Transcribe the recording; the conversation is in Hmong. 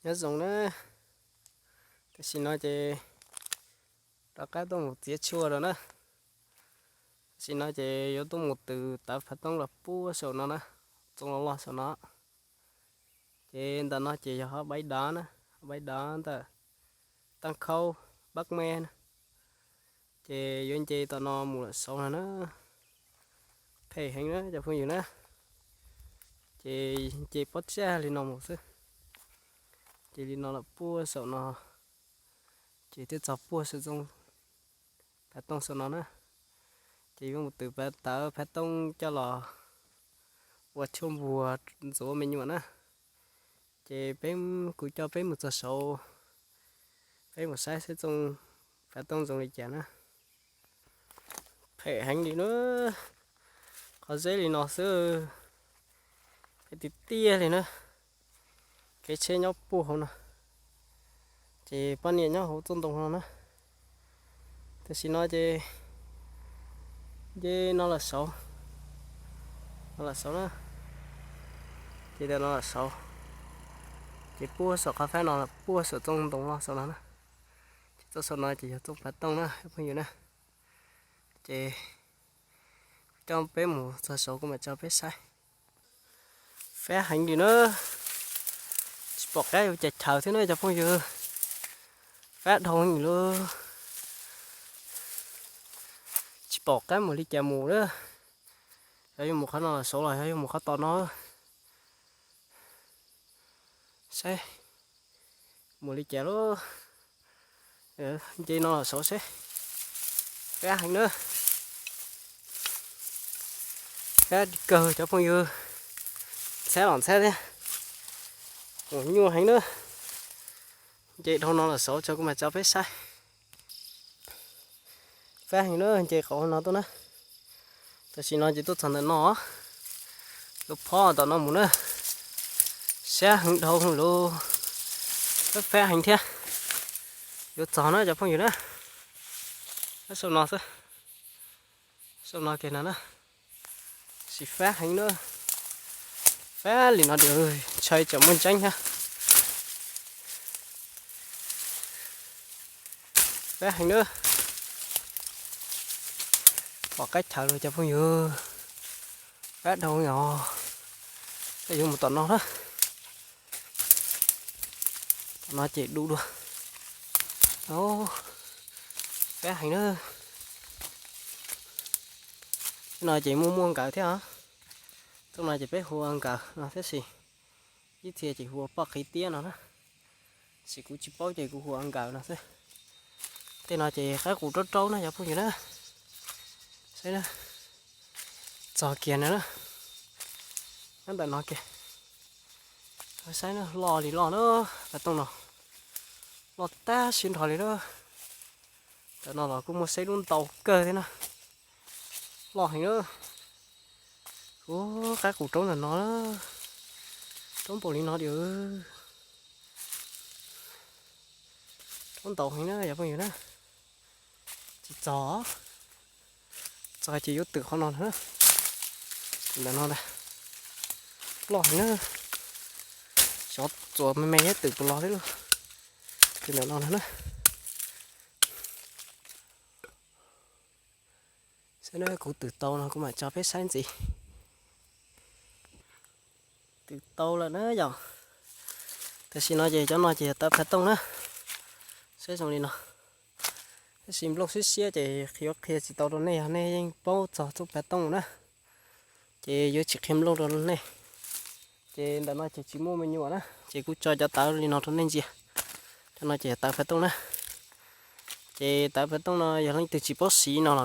Nyob zoo na, tam sim no ces rov qab tuaj mus txiav tshuaj rau na. Tam sim no ces yuav tuaj mus twv tawv phav toob los puag saum no na, txoos los loj saum no. Ces ntawm no ces yog hauv baib dav na, hauv baib dav ntawm Tag Khaub Pab Me na. Ces yuav nce tom no mus lawm saud no na. Phem heev na cov phooj ywg na. Ces nce pob tsag li no mus xwb. Ces li no lawm puag saum no, ces twb txog puag saum txoos phav toob saum no na. Ces yuav mus twv phav tawv phav toob coj los ua tshuaj npuag ntxuav me nyuam na. Ces peb, kuv coj peb mus txog saud, peb mus saib seb txoos phav toob zoo li cas na. Phem heev li na, qhov zeb li no xwb, phem tiag tiag li na. Kev tsheb nyob puag hauv no, ces poj niam nyob hauv txoj ntoo no na. Tam sim no ces nce no lawm saud, no lawm saud na, ces ntawm no lawm saud, ces puag saum qhov fab no los puag saum txoos ntoo loj saum no na. Ces txoj saum no ces yog txoos phav toob na cov phooj ywg na. Ces coj peb mus txog saud kuv mam tso peb saib. Fab heev li na, tsis pom qab yuav cas chaws thiab na cov phooj ywg. Fab dhau heev li, tsis pom qab mus li cas mus na. Xyov yuav mus qhov no los saud los xyov yuav mus qhov tom no. Saib mus li cas lauj. Nce no los saud seb. Fab heev na, fab kawg cov phooj ywg. Ntxhab los ntxhab thiab, mus nyuaj heev na. Nce dhau no los saud tso kuv mam tso peb saib. Fab heev na, nce qhov no tuaj na. Tam sim no ces tuaj txog ntawm no, yuav phob tom no mus na. Sab heev dhau lawm, fab heev thiab. Yuav txog na cov phooj ywg na. Saum no xwb, saum no kiag no na. Tab sis fab heev na, fab li no ntshai tsam muaj ntseeb thiab. Fab heev na, pom qab chaws los cov phooj ywg. Fab dhau os, yuav mus tom no na. Tom no ces du dua. Fab heev na. Tej no ces muaj muaj nkawm thiab os. Tej no ces peb hu ua nkawm no thiab, tab sis ib txhia ces hu ua poj qiv tiab no na. Tab sis kuv tsis paub ces kuv hu ua nkawm no xwb. Tej no ces qaib qus raub raub na cov phooj ywg na. Saib na, txog kiag no na, nyob ntawm no kiag. Saib na, loj li loj na, phav toob no loj tag siab nrho li na. Ntawm no los kuj muaj seb lub ntau kawg thiab na. Loj heev na. Ub, qaib qus raub ntawm no, raub npaum li no diam. Raub ntau heev na cov phooj ywg na. Tsis txog, txog ces yuav twm qhov no na. Ntawm no ntag, loj heev na. Xyov txuas me me thiab twm puas los thiab lauj. Ces ntawm no na. Saib na, kuv twm tau no kuv mam tso peb saib ntxiv. Twm tau lawm na yom. Tam sim no ces cov no ces yog tawv phav tooj na. Saib zoo li no. Tab sis nplooj siab siab ces yuav qhia tsis tau rau nej, yog nej yeej paub txog txoj phav tooj na, ces yuav tsis qhia nplooj rau nej. Ces ntawm no ces tsis muaj me nyuam na, ces kuv tso cov tawv li no rau nej ntsia. Cov no ces yog tawv phav tooj na. Ces tawv phav tooj no yog leej twg tsis paub siv no los